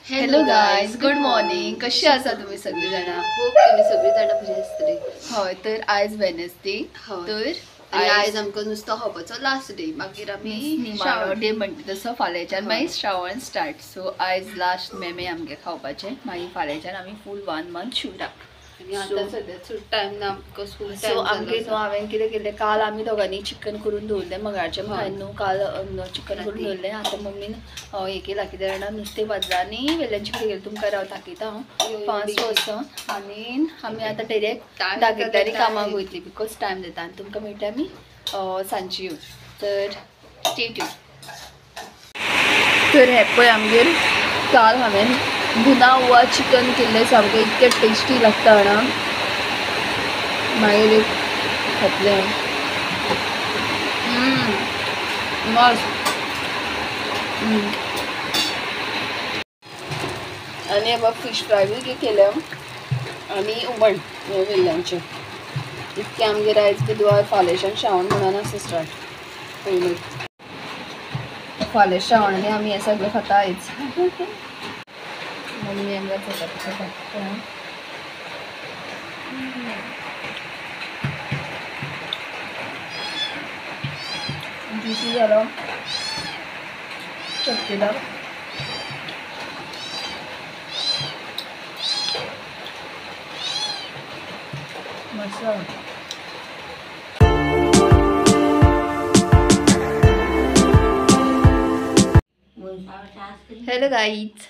Hello guys, good morning. कशी आसा तुम्ही सगळी जाणां? खूप तुम्ही सगळी जाणां बरी आसतली. हय, तर आयज वेनसडे. हय. तर आनी आयज आमकां नुस्तो खावपाचो लास्ट डे, मागीर आमी निमाणो डे म्हणटा तसो फाल्यांच्यान हय. मागीर श्रावण स्टार्ट. सो आयज लास्ट मेमे आमगे खावपाचें, मागीर फाल्यांच्यान आमी फूल 1 मंथ शिवराक. आनी आतां सद्या सुट टायम ना because खूब सो टायम आमगे न्हू हांवें कितें केलें, काल आमी दोगांनी चिकन करून दवरलें मंगळारचें. हय. हांवें न्हू काल चिकन करून राती. दवरलें. आतां मम्मीन हें केलां कितें जाणा, नुस्तें भाजलां आनी वेल्यान कितें केलें तुमकां राव दाखयता हांव. यो, यो, 5 बेगीन. वचोन आनी आमी आतां डायरेक्ट टायम दाखयता आनी जाता, कामाक टायम. वयतली because time जाता आनी तुमकां मेळटा आमी सांजची येवन. तर स्टे ट्यून. तर हें पळय आमगेर काल हांवें भुना हुआ चिकन केल्लें, सामकें इतकें टेस्टी लागता जाणा. मागीर एक खातलें हांव. मस्त. आनी हे फिश फ्राय बी केल्या आनी हुमण हें वेल्ल्यांचें. इतकें आमगेर आयज बुधवार, फाल्यांच्यान श्रावण म्हणून आसा स्टार्ट. पयलीं फाल्यां श्रावण आनी आमी हें सगळें खाता आयज. मम्मी आमकां चपाती खाता. ज्युसी जालो चटकेदार. मस्त. हॅलो गाईज,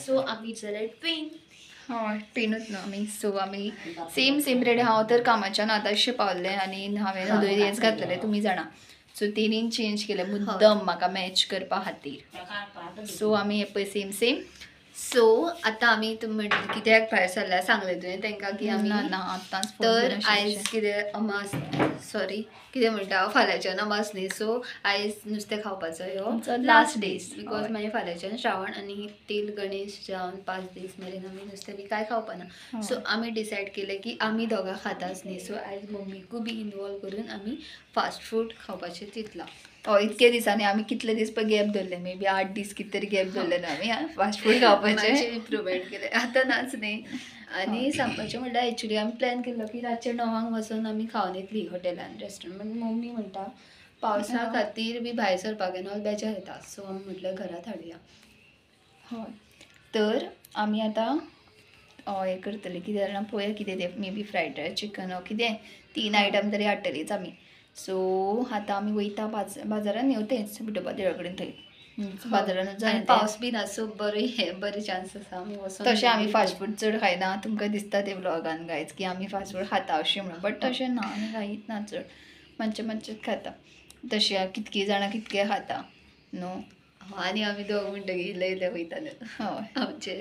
सो आमी जाल्यार ट्रेन. हय, ट्रेनूच न्हू आमी. सो आमी सेम सेम रेडी. हांव तर कामाच्यान आतांशें पावलें आनी हांवें दोन हेंच घातलेलें तुमी जाणा. सो तेणीन चेंज केलें मुद्दम म्हाका मॅच करपा खातीर. सो आमी हें पळय सेम सेम. सो आतां आमी तुमी म्हणटली कित्याक भायर सरल्या, सांगलें तुवें तांकां की आमी ना ना आतांच फोन तर करून आयज अशें. कितें अमास, सॉरी कितें म्हणटा हांव, फाल्यांच्यान अमास न्ही. सो आयज नुस्तें खावपाचो ह्यो आमचो last last days day. Because हय. मागीर फाल्यांच्यान श्रावण आनी तील गणेश जावन 5 दीस मेरेन आमी नुस्तें बी कांय खावपाना. हय. सो आमी डिसायड केलें की आमी दोगां खाताच न्ही. सो आयज मम्मीकूय बी इनवॉल्व करून आमी फास्ट फूड खावपाचें चिंतलां. हय, इतके दिसांनी आमी कितले दीस पळय गॅप दवरले, मे बी 8 दीस कितें तरी गॅप दवरले न्हू आमी फास्ट फूड खावपाचें. मातशें इम्प्रुवमेंट केलें, आतां नाच न्ही. आनी सांगपाचें म्हणल्यार एक्चुली आमी प्लॅन केल्लो की रातचे 9 वचून आमी खावन येतली हॉटेलान रेस्टॉरंट, पण मम्मी म्हणटा पावसा खातीर बी भायर सरपाक येना, बेजार येता. सो आमी म्हटलें घरांत हाडया. हय, तर आमी आतां हें करतले कितें जाणा, पळोवया कितें तें, may be fried rice chicken वो कितें, 3 आयटम तरी हाडटलीच आमी. सो आतां आमी वयता बाजारान न्हू, तेंच विठोबा देवळा कडेन थंय बाजारानूच आनी जाय. पावस बी ना, सो बरे चान्स आसा आमी वचोन. तशें आमी फास्ट फूड चड खायना, तुमकां दिसता ते व्लॉगान गायज की आमी फास्ट फूड खाता अशें म्हणून, बट तशें ना, आमी खायत ना चड, मातशें मातशेंच खाता. तशें कितकीं जाणां कितकें खाता न्हू. आनी आमी दोग म्हणटकीर इल्ले इल्ले वयता न्हू हय. आमचे.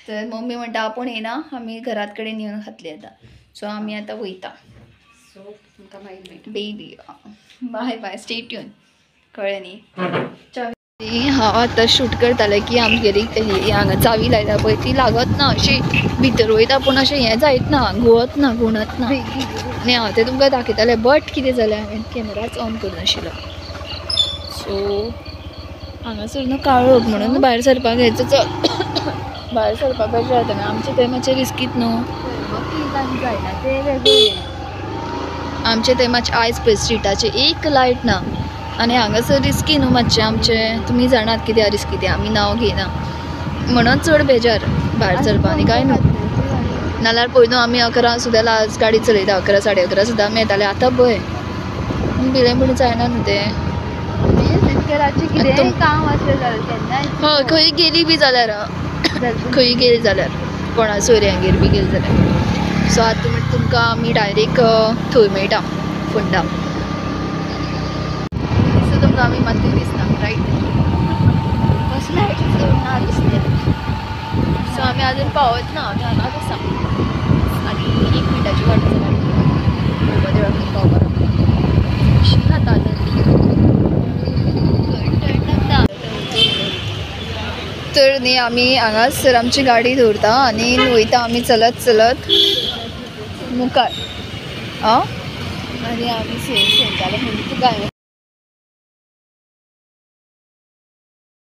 तर मम्मी म्हणटा आपूण येना, आमी घरात कडेन येवन खातली आतां. सो आमी आतां वयता. सो तुमकां मागीर मेळटा. Baby bye bye, stay tune. कळ्ळें न्ही? हांव आतां शूट करतालें की आमगेली ही हांगा चावी लायता पळय ती लागत ना, अशी भितर वयता पूण अशें हें जायत ना, घुंवत ना, गुणत ना. आनी हांव तें तुमकां दाखयतालें, बट कितें जालें हांवें कॅमेराच ऑन करूं नाशिल्लो. सो हांगासर न्हू काळोख म्हणून भायर सरपाक हें चल भायर सरपाक बेजार जाता. आमचें थंय मातशें रिस्कीत न्हू, जायना तें वेगळें. आमचें थंय मातशें आयज पळय स्ट्रिटाचेर एक लायट ना आनी हांगासर रिस्की न्हू मातशें आमचें, तुमी जाणात कित्याक रिस्की तें, आमी नांव घेयना म्हणून चड बेजार भायर सरपाक आनी कांय न्हू. नाल्यार पयलू आमी 11 सुद्दां लास्ट गाडी चलयता, 11 11:30 सुद्दां आमी येताले. आतां पळय भिलें पूण जायना न्हू तें. कितेंय काम आसलें जाल्यार केन्नाय. हय, खंय गेली बी जाल्यार, खंय गेली जाल्यार कोणा सोयऱ्यांगेर बी गेली जाल्यार. सो आतां तुमकां आमी डायरेक्ट थंय मेळटा फोंडा. सो तुमकां आमी मातूय दिसना रायट, लायट चड ना दिसता. सो आमी आजून पावत ना, आमी हांगाच आसा आनी 1 मिनटाची वाट आसा गाडी विठोबा देवळा कडेन पावपाक. कशी खाता आतां तर न्ही आमी हांगासर आमची गाडी दवरता आनी वयता आमी चलत चलत मुखार. आं आनी आमी सेम सेम जालें म्हणून तुका हांवें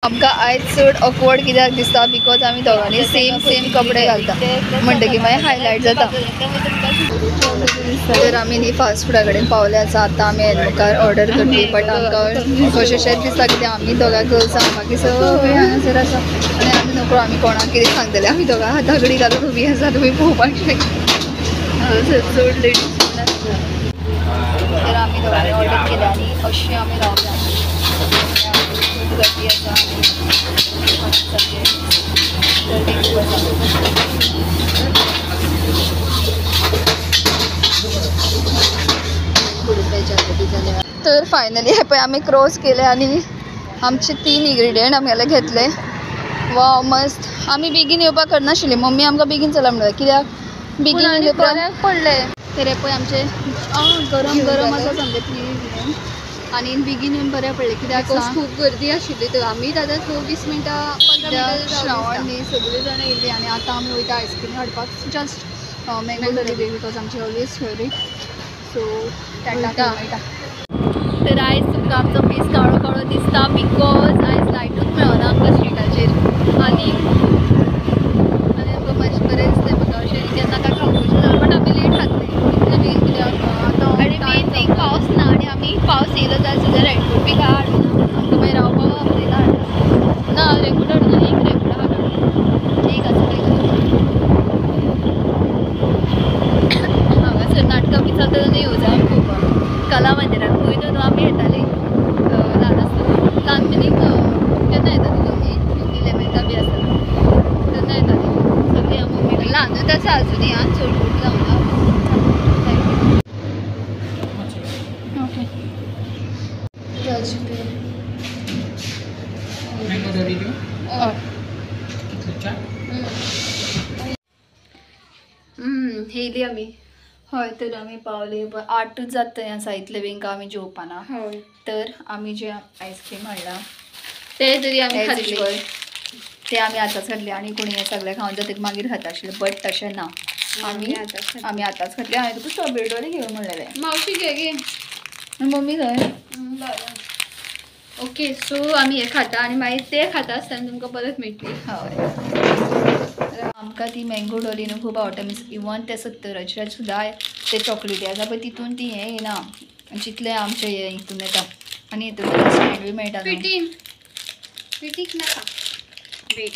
आमकां आयज चड ऑकवर्ड कित्याक दिसता because आमी दोगांनी सेम सेम कपडे घालता म्हणटकीर मागीर हायलायट जाता. तर आमी न्ही फास्ट फुडा कडेन पावले आसा. आतां आमी हें मुखार ऑर्डर करतली बट आमकां कशेंशेंच दिसता कित्याक आमी दोगां गर्ल्स आसा बाकी सगळीं हांगासर आसा आनी आमी नको आमी कोणाक कितें सांगतले. आमी दोगां हाता कडेन घालून उबी आसा तुमी पळोवपाक शकता. चड लेडीज तर आमी दोगांनी ऑर्डर केले आनी अशें आमी रावले. खूब गर्दी आसा गर्दी खूब आसा. तर फायनली हे पळय आमी क्रॉस केले आनी आमचे 3 इन्ग्रिडियंट आमगेले घेतले. वाव मस्त. आमी बेगीन येवपाक करनाशिल्ली मम्मी आमकां बेगीन चला म्हणलें कित्याक बेगीन येयले बऱ्याक पडले. तर हे पळय आमचे गरम गरम आसा सामकें 3 इन्ग्रिडियंट आनी बेगीन येवन बरें पडलें कित्याक खूब गर्दी आशिल्ली. तर आमी दादा 20 मिनटां 15 मिनटां श्रावण न्ही सगळीं जाणां येयल्लीं आनी आतां आमी वयता आयस्क्रीम हाडपाक जस्ट मँगो डॉली because आमची ऑलवेज फेवरेट. सो टाटा. तर आयज तुमकां आमचो फेस काळो काळो दिसता because आयज लायटूच मेळना आमकां स्ट्रिटाचेर आनी आनी आमकां मातशें बरें दिसलें म्हाका अशें केन्ना काय खावपाचें जालें बट आमी लेट खातली इतलें बेगीन कित्याक आतां आनी मेन थिंग पावस ना आनी आमी पावस येयलो जाल्यार सुद्दां रेनकोट बी काय हाडूना आमकां मागीर रावपाक आपलें हाडटा ना रेनकोट हाडूना एक रेनकोट हाडून एक आसा हांगासर नाटकां बी चलता तेन्ना येवजा आमी पळोवपाक कला मंदिरान पयलीं न्हू आमी येतालीं ल्हान आसतना ल्हान मिनींग केन्ना येतालीं तुमी इलेवन्था बी आसतना तेन्ना येतालीं सगळीं मम्मी ल्हानूच आसा अजुनूय आं चड व्हड जावना. ओके येयली आमी. हय तर आमी पावले 8च जाता थंय आसा इतले बेगीन काय आमी जेवपाना. तर आमी जे आयस्क्रीम हाडला ते तरी आमी खातली ते आमी आतांच खातले आनी कोणी हें सगळें खावन जातकीर मागीर खाता आशिल्लें बट तशें ना आमी आमी आतांच खातले. हांवें तुका स्ट्रॉबेरी डॉली घेवन म्हणलेलें मावशी घे गे मम्मी खंय. ओके सो आमी हें खाता आनी मागीर ते खाता आसतना तुमकां परत मेळटली. हय आमकां ती मँगो डॉली न्हू खूब आवडटा मिन्स इवन ते 70 सुद्दां ते चॉकलेटी आसा पळय तितून ती हें येना जितलें आमचें हें हितून येता आनी हितून स्टँड बी मेळटा. पिटीक नाका वेट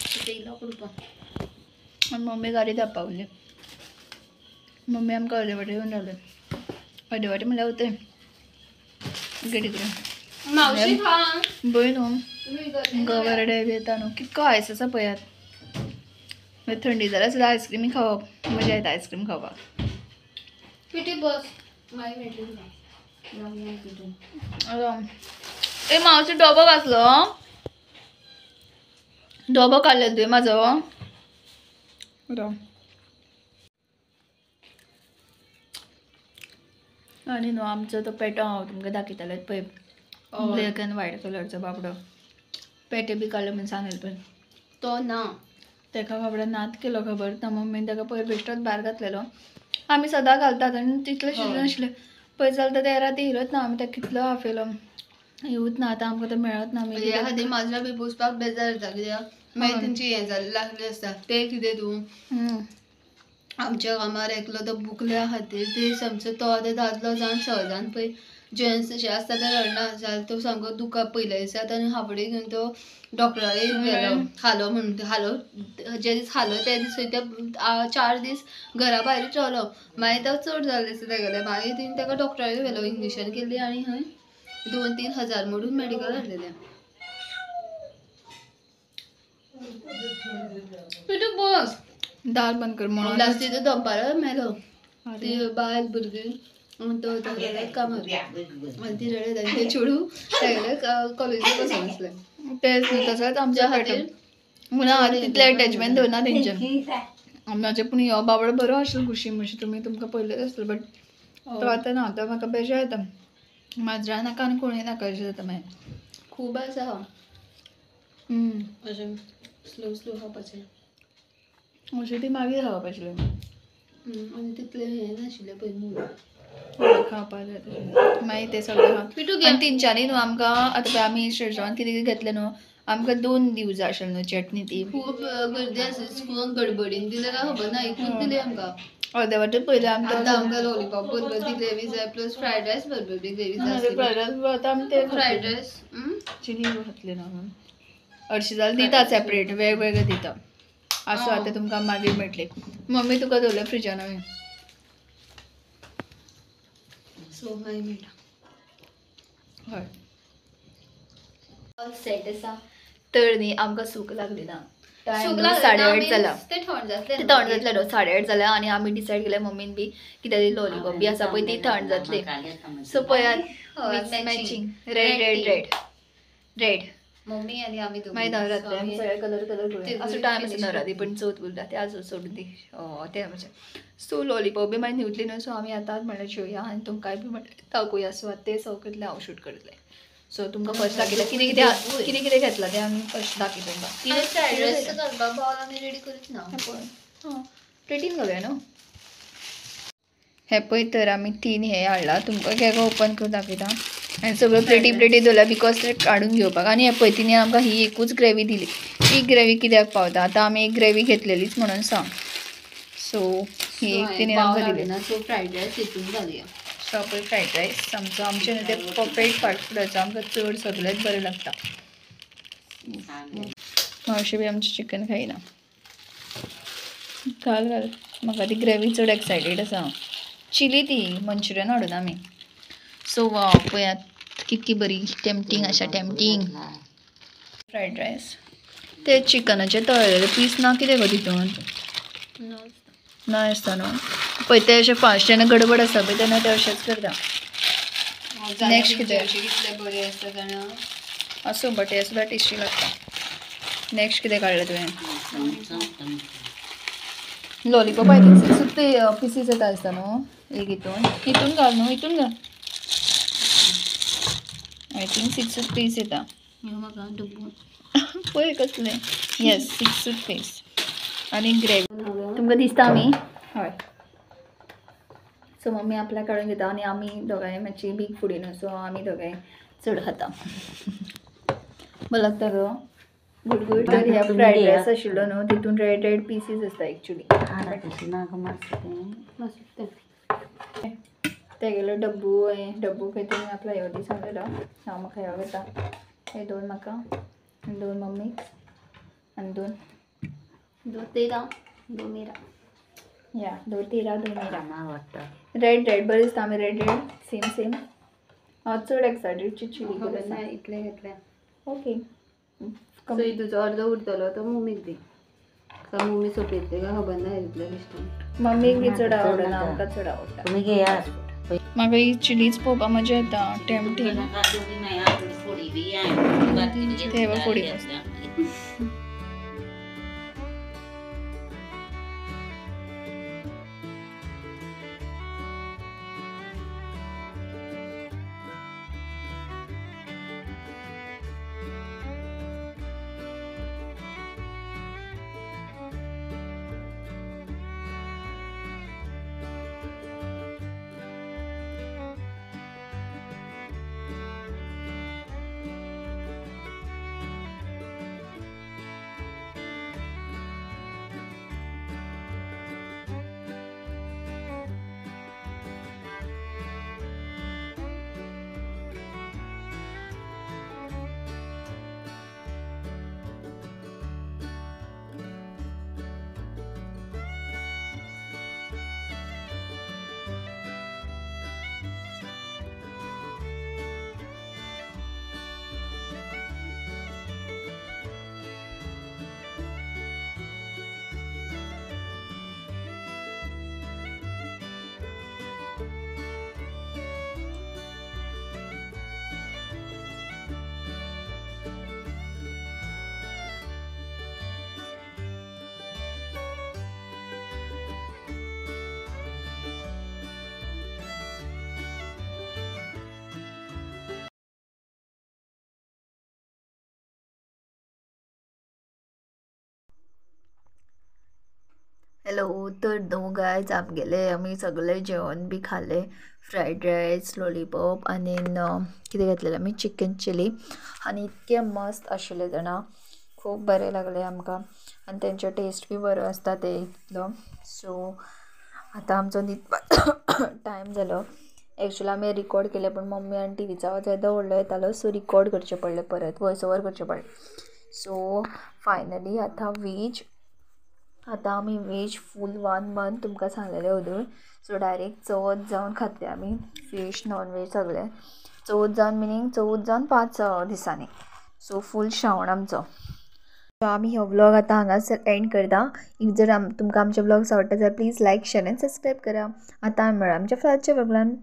आनी मम्मी गाडी धांवपावली. मम्मी आमकां अर्दे वाटे येवन रावले अर्दे वाटे म्हणल्यार वतय गेटी कडेन. मावशी खा पळय न्हू गवारडे बी येता न्हू कितको आयस आसा पळयात. थंडी जाल्यार सुद्दां आयस्क्रीमी खावप मजा येता आयस्क्रीम खावपाक. पिटी बस मागीर मेळटली तुका. ए मावशी डबो घातलो डबो काडलो तुवें म्हाजो. आनी न्हू आमचो तो पेटो हांव तुमकां दाखयतालें पळय ब्लॅक एंड व्हायट कलरचो बाबडो पेटे बी काडले म्हूण सांगलें पळय तो ना ताका बाबड्या नात केलो खबर ना मम्मीन ताका पयर बेश्टोच भायर घातलेलो. आमी सदां घालतात आनी तितलें शिजनाशिल्लें पळय जाल्यार ते राती येयलोच ना आमी ताका कितलो आफयलो येवूच ना. आतां आमकां तो मेळत ना. ह्या खातीर माजरां बी पोसपाक बेजार जाता कित्याक मागीर तेंची हें जाल्लें लागलें आसता ते कितें तूं आमच्या कामार एकलो तो बुकल्या खातीर ते समजो तो आतां दादलो जावन सहजान पळय जेंट्स अशें आसता ते रडना जाल्यार तो सामको दुखा पयल्या दिसा आनी हापडी घेवन तो डॉक्टरा गेलो खालो म्हणून खालो जे दीस खालो ते दीस ते 4 दीस घरा भायरूच रावलो. मागीर तो चड जालें दिसता तेगेलें मागीर तिणें ताका डॉक्टरा व्हेलो इंजेक्शन केली आनी हय 2-3 हजार मोडून मेडिकल हाडलेलें. बस दार बंद कर म्हणून लास्टी तो दनपारां मेलो ती बायल भुरगीं तो कामार आनी ती रडत आनी ते चेडूं तेगेले कॉलेजीक वचून आसलें. तेच न्हू तसोच आमच्या खातीर म्हणून हांव तितलें एटॅचमेंट दवरना तेंचेर म्हाजें. पूण ह्यो बाबडो बरो आशिल्लो खुशी मुशी तुमी तुमकां पयलेच आसलो बट तो आतां ना तो म्हाका बेजार येता. माजरां नाका आनी कोणूय नाका अशें जाता मागीर खूब आसा अशें स्लो स्लो खावपाचें अशें ती मागीर खावप आशिल्लें आनी तितलें हें नाशिल्लें पळय मूड खावपाक जाय तशें मागीर तें सगळें खावन आनी तेंच्यांनी न्हू आमकां आतां पळय आमी शेजवान कितें कितें घेतलें न्हू आमकां 2 दिवं जाय आशिल्लें न्हू चटणी ती. खूब गर्दी आसली स्कूलान गडबडीन दिले काय खबर ना, एकूच दिले आमकां. अर्दे वाटेर पयलें आमकां. आतां आमकां लॉलीपॉप बरोबर ती ग्रेवी जाय, प्लस फ्रायड रायस बरोबर बी ग्रेवी जाय. फ्रायड रायस आतां आमी ते फ्रायड रायस चिली घातले ना हरशीं जाल्यार दिता सेपरेट वेगवेगळे दिता. आसूं आतां तुमकां मागीर मेळटली. मम्मी तुका दवरलें फ्रिजान हांवें. सो मागीर मेळटा. हय सेट आसा. तर न्ही आमकां सूक लागली ना. 8:30 जालां. ते थंड जातलें. ते थंड जातलें न्हू. 8:30 जाल्यार आनी आमी डिसायड केलें मम्मीन बी कित्याक लॉलीपॉप बी आसा पळय ती थंड जातली. सो पळयात matching red red red red mummy आनी आमी दोगूय. मागीर नवरात्री आमी सगळे कलर कलर करूया. असो टायम आसा नवरात्री पण चवथ उरता ते आजून सोडून दी तें आमचें. सो लॉलीपॉप बी मागीर न्हिवतली न्हू. सो आमी आतांच म्हणल्यार जेवया आनी तुमकांय बी म्हणल्यार दाखोवया. सो आतां तें सगळें करतलें हांव शूट करतलें. सो तुमकां फर्स्ट दाखयता कितें कितें कितें कितें घेतलां तें आमी फर्स्ट दाखयता तुमकां. फ्रायड रायस घालपाक बावल आमी रेडी करीत ना. पळय हां प्लेटीन घालुया न्हू. हें पळय तर आमी 3 हे हाडला तुमकां केको ओपन करून दाखयता. आनी सगळ्यो प्लेटी प्लेटी दवरल्या because ते काडून घेवपाक. आनी हें पळय तिणें आमकां ही एकूच ग्रेवी दिली. ही ग्रेवी कित्याक पावता आतां आमी एक ग्रेवी घेतलेलीच म्हणून सांग. सो ही एक तिणें आमकां दिली. सो फ्रायड रायस हितून घालुया. सो पळय फ्रायड रायस आमचो आमचें न्हू तें परफेक्ट फास्ट फुडाचो आमकां चड सगळेंच बरें लागता. मावशी बी आमचें चिकन खायना. घाल घाल म्हाका ती ग्रेवी चड एक्सायटेड आसा हांव. चिली ती मंचुरियन हाडून आमी. सो वाव पळयात कितकी बरी टेम्पटींग आसा टेम्पटींग फ्रायड रायस. ते चिकनाचे तळलेले पीस ना कितें गो तितून ना आसता न्हू. पळय ते अशें फास्ट जेन्ना गडबड आसता पळय तेन्ना ते अशेंच करता. नेक्स्ट कितें कितले बरें आसता जाणा. आसूं बट हें सुद्दां टेस्टी लागता. नेक्स्ट कितें काडलें तुवें? लॉलीपॉप I think 6 ते पिसीस येता आसता न्हू एक हितून. हितून घाल न्हू हितून घाल. I think 6 piece येता. पळय कसलें. येस 6 पीस आनी ग्रेवी. तुमकां दिसता आमी? हय. सो मम्मी आपल्याक काडून घेता आनी आमी दोगांय मातशी बीग फुडी न्हू. सो आमी दोगांय चड खाता. बरें लागता गो. Good good. तर ह्या फ्रायड रायस आशिल्लो न्हू तितून रेड रेड पिसीस आसता एक्चुली. तेगेलो डब्बू डब्बू खंय तेणी आपलो ह्यो दी सांगलेलो. हांव म्हाका ह्यो घेता. हे 2 म्हाका, 2 मम्मीक आनी 2 2 तेरा 2 मेरा. या 2 तेरा 2 मेरा. रेड रेड बरें दिसता आमी रेड रेड सेम सेम. हांव चड एक्सायटेड चिली आसा. इतलें घेतलें. ओके. सो तुजो अर्दो उरतलो तो मम्मीक दी. मम्मी सोंपयतली काय खबर ना इतलें बेश्टें. मम्मीक बी चड आवडना, आमकां चड आवडटा. म्हाका ही चिलीच पळोवपाक मजा येता टेम्पटींग. ते फोडी. हॅलो, तर न्हू गायज, आमगेले आमी सगळे जेवण बी खालें. फ्रायड रायस, लॉलीपॉप आनी कितें घेतलेलें आमी, चिकन चिली. आनी इतकें मस्त आशिल्लें जाणा, खूब बरें लागलें आमकां. आनी तेंचो टेस्ट बी बरो आसता ते इतलो. सो आतां आमचो न्हिदपाचो टायम जालो. एक्चुअली आमी रिकॉर्ड केलें, पूण मम्मी आनी टिवीचो आवाज येदो व्हडलो येतालो, सो रिकॉर्ड करचें पडलें, परत वॉयस ओवर करचें पडलें. सो फायनली आतां वेज, आतां आमी वेज फूल 1 मंथ तुमकां सांगलेलें अदूं. सो डायरेक्ट चवथ जावन खातले आमी फीश, नॉन वेज सगळें. चवथ जावन मिनींग चवथ जावन 5 दिसांनी. सो फूल श्रावण आमचो. सो आमी हो व्लॉग आतां हांगासर एंड करता. If जर तुमकां आमचे व्लॉग्स आवडटा जाल्यार please like, share and subscribe करा. आतां आमी मेळया आमच्या फुडच्या व्लॉगान.